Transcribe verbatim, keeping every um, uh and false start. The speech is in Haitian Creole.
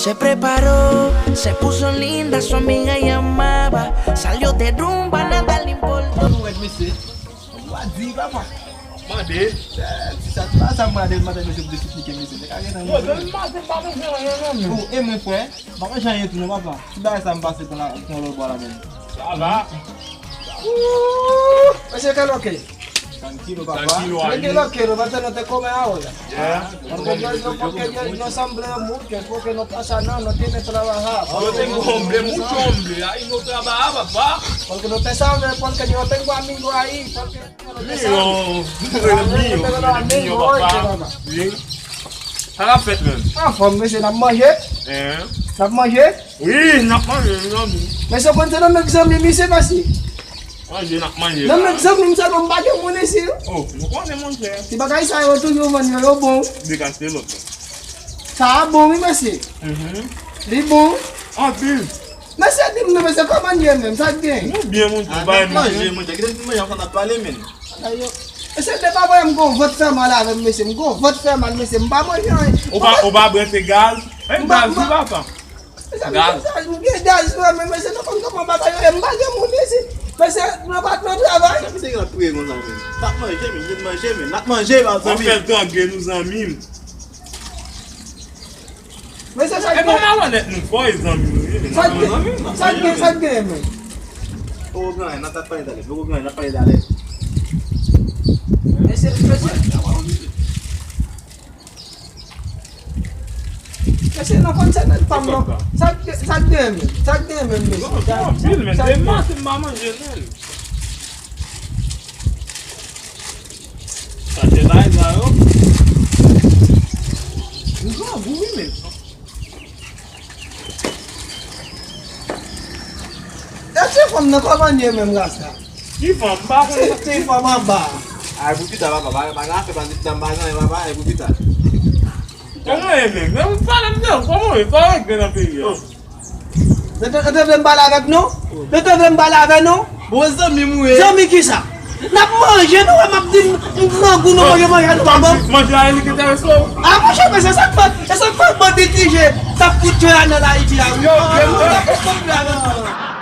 Se preparó, se puso linda, su amiga llamaba, salió de rumba, nada le importó. Ou rèd mesye. Ou pa di papa. Mande. Ti sa, ti pa sa mande, mande mesye pou te sipike mesye. Te ka gen nan. Yo, depi maten m pa manje anyen non. Ou e mwen frè, m pa manje anyen tou non papa. Ti bagay sa m pase pran lòt bò la menm. Sa va. Mesye kaloke. Trankilo papa. Trankilo. Tranquilo, quiero, va a tener te comer ahora. Porque yo, yo, porque yo, yo sanble mucho, porque no pasa nada, no tiene trabajar. Yo tengo hombre, mucho hombre, ahí no trabaja, papá. Porque no te sabe, porque yo tengo amigo ahí, porque yo no te sabe. Mío, mío, mío, papá. Wi. Sa k ap fèt menm? Anfòm, mesye, n ap manje. N ap manje. Wi, n ap manje, mezanmi. Mesye, konn se nan men zanmi misye pase. Manje n ap manje la. Nan men zanmi m sèlman m pa gen moun isi. Oh, nou konnen monchè. Ti bagay sa yo toujou vann yo, yo bon. Dekaste lòt la. Sa a bon wi mesye. Li bon. Anpil. Mesye di m non mesye kòman n ye menm, sa k gen? Nou byen monchè, bay manje. Manje monchè, kite m manje anvan n ap pale menm. Mesye depi avè m gon vant fè mal avè m mesye, m gon vant fè mal mesye, m pa manje anyen. Ou pa ou pa bwè se gaz? Menm gaz wi papa. Gaz. M gen gaz vre men mesye nou konn kòman bagay yo ye, m pa gen moun isi. Mesye nou pa t nan travay. Sa misye gen ap priye konsa menm? N ap manje men, vin manje men, n ap manje pa zanmi. Ou fè l tande nou zanmi m. Mesye sa k gen. E pa malonèt nou fò e zanmi nou ye. Sa k gen, sa k gen, sa k gen men. Poko gen anyen, n ap pale talè, poko gen anyen, n ap pale talè. Mesye, mesye. Mesye nan konn se nan fanm nan. Sa k gen, sa k gen men, sa k gen men mesye. Non, anpil men, demen se m pa manje non. Sa se bagay sa yo. M grangou wi men. E ti fanm nan kòman ye menm rasta? Ki fanm? M pa konn. Ti fanm anba. Ay pou pita papa, pa pa gen afè pa di pita m pa gen anyen papa, ay pou pita. Kòman ye menm? Men ou pale m de ou, kòman ye? Sa w regle nan peyi a? Yo te vle m pale avèk nou? Yo te vle m pale avè nou? Bon zanmi m ou ye. Zanmi kisa? N ap manje nou wè m ap di m grangou nou manje manje nou pa bon. Manje a li ki enterese w? A monchè men se sa k fè, se sa k fè bandit Niger t ap fout djòl nan Ayiti a wi. Yo, yo, yo.